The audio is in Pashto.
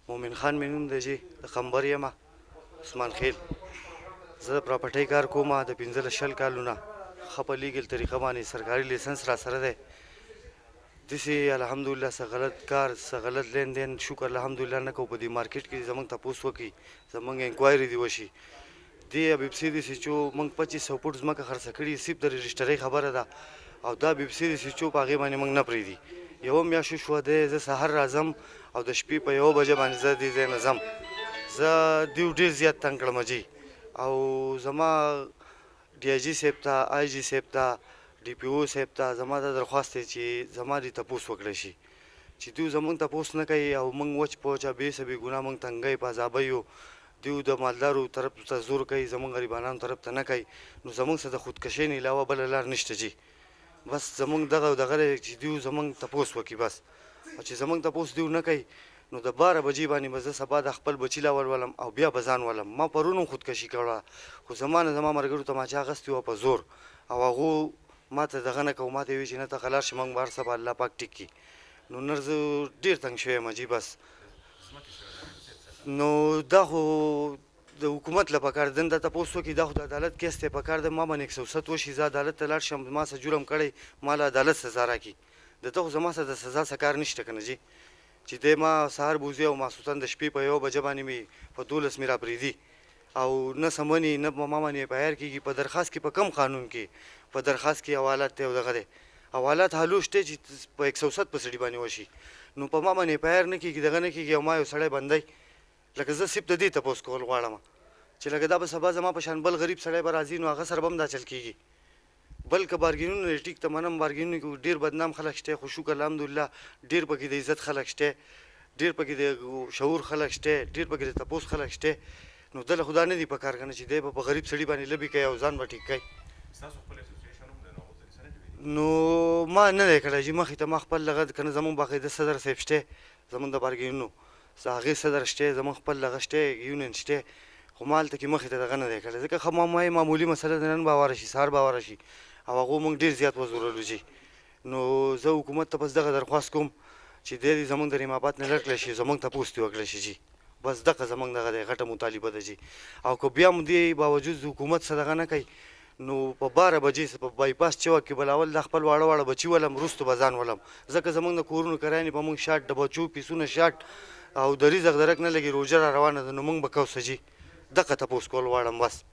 مومن خان مې نوم دی جی، د قمبر یم، عثمان خیل. زه د پراپرټۍ کار کوم د 15 20 کالونه، ښه په لیګل طریقه باندې سرکاري لیسنس را سره دی. داسې الحمدلله څه غلط کار، څه غلط لین دین شکر الحمدلله نه کوو. په دې مارکیټ کې زمونږ تپوس وکړي، زمونږ انکوایري دې وشي. دې اب سی د سیچو موږ 2500 فوټ ځمکه خرڅه کړې، صرف د رجسټرۍ خبره ده، او دا بي سی د سیچو په هغې باندې موږ نه پرېږدي. یوه میاشت وشوه دی، زه سهار راځم او د شپې په 1 بجه باندې زه دې ځای نه ځم. زه دیو ډېر زیات تنګ کړم جي، او زما ډي آی جي صاحب ته، آی جي صاحب ته، ډي پي او صاحب ته زما دا درخواست دی چې زما دې تپوس وکړی شي، چې دیو زمونږ تپوس نه کوي او موږ وچ په وچه بې څه بې ګناه موږ تنګۍ په عذابۍ یو. دیو د مالدارو طرف ته زور کوي، زمونږ غریبانانو طرف ته نه کوي. نو زمونږ څه د خودکشۍ نه علاوه بله لار نشته جي. بس زمونږ دغه دغه دی چې دیو زمونږ تپوس وکړي بس، او چې زمونږ تپوس دیو نه کوي نو د 12 بجې باندې به زه سبا د خپل بچي لا ولولم او بیا به ځان ولم. ما پرون هم خودکشي کړه، خو زما نه زما ملګرو ته ما چا اخیستې وه په زور، او هغو ما ته دغه نه کوو، ما ته یې ویل چې نه ته قلار شې، موږ به هر څه به الله پاک ټیک کړي. نو نر زه ډېر تنګ شوی یم جي بس. نو دا خو د حکومت له پکار ده دا تپوس وکړي، دا خو د عدالت کیس دی، پکار ده ما باندې 107 وشي، زه عدالت ته لاړ شم، ما څه جرم کړی ما له عدالت سزا راکړي. د ته خو زما سره د سزا څه کار نشته که نه جي، چې دی ما سهار بوځي او ماسوتن د شپې په 1 بجه باندې مې په 12 مې راپرېږدي او نه سموني نه په ما باندې اف آی آر کېږي. په درخواست کې په کم قانون کې په درخواست کې حوالات دی او دغه دی حوالات حالو شته چې په 107 په سړي باندې وشي، نو په ما باندې اف آی آر نه کېږي، دغه نه کېږي او ما یو سړی بندی. لکه زه صرف د دې تپوس کول غواړم چې لکه دا به سبا زما په شان بل غریب سړی به راځي، نو هغه سره به هم دا چل کېږي. بل که بارګینونه دی ټیک ته منم، بارګینونو کې ډېر بدنام خلک شته، خو شکر الحمدلله ډېر پکې د عزت خلک شته، ډېر پکې د شعور خلک شته، ډېر پکې د تپوس خلک شته. نو دله خو دا نه دي په کار که نه چې دی به په غریب سړي باندې لبې کوي او ځان به ټیک کوي. ستاسو خپل اسوسییشن هم دی، نو هغو ته دې څه نه دي ویلي؟ نو ما نه دی کړی چې مخې ته ما خپل دغه که نه زمونږ باقاعده صدر صاحب شته، زمونږ د بارګینونو هغې صدر شته، زمونږ خپل دغه شته، یونین شته، خو ما هلته کې مخې ته دغه نه دی کړی، ځکه ښه ما یې معمولي مسله ده، نن به هواره شي، سهار به هواره شي، او هغو موږ ډېر زیات وځورلو جي. نو زه حکومت ته بس دغه درخواست کوم چې دی دې زمونږ د رحیم آباد نه لړ کړی شي، زمونږ تپوس دې وکړی شي جي. بس دغه زمونږ دغه دی غټه مطالبه ده جي. او که بیا هم دې باوجود حکومت څه دغه نه کوي نو په 12 بجې په بای پاس چوک کې بلاول دا خپل واړه واړه بچي ولم، وروستو به ځان ولم، ځکه زمونږ د کورونو کرایانې په موږ شاټ، د بچو پیسونه شاټ او د رزق درک نه لګي، روژه را روانه ده، نو موږ به کوسه جي. دغه تپوس کول غواړم بس.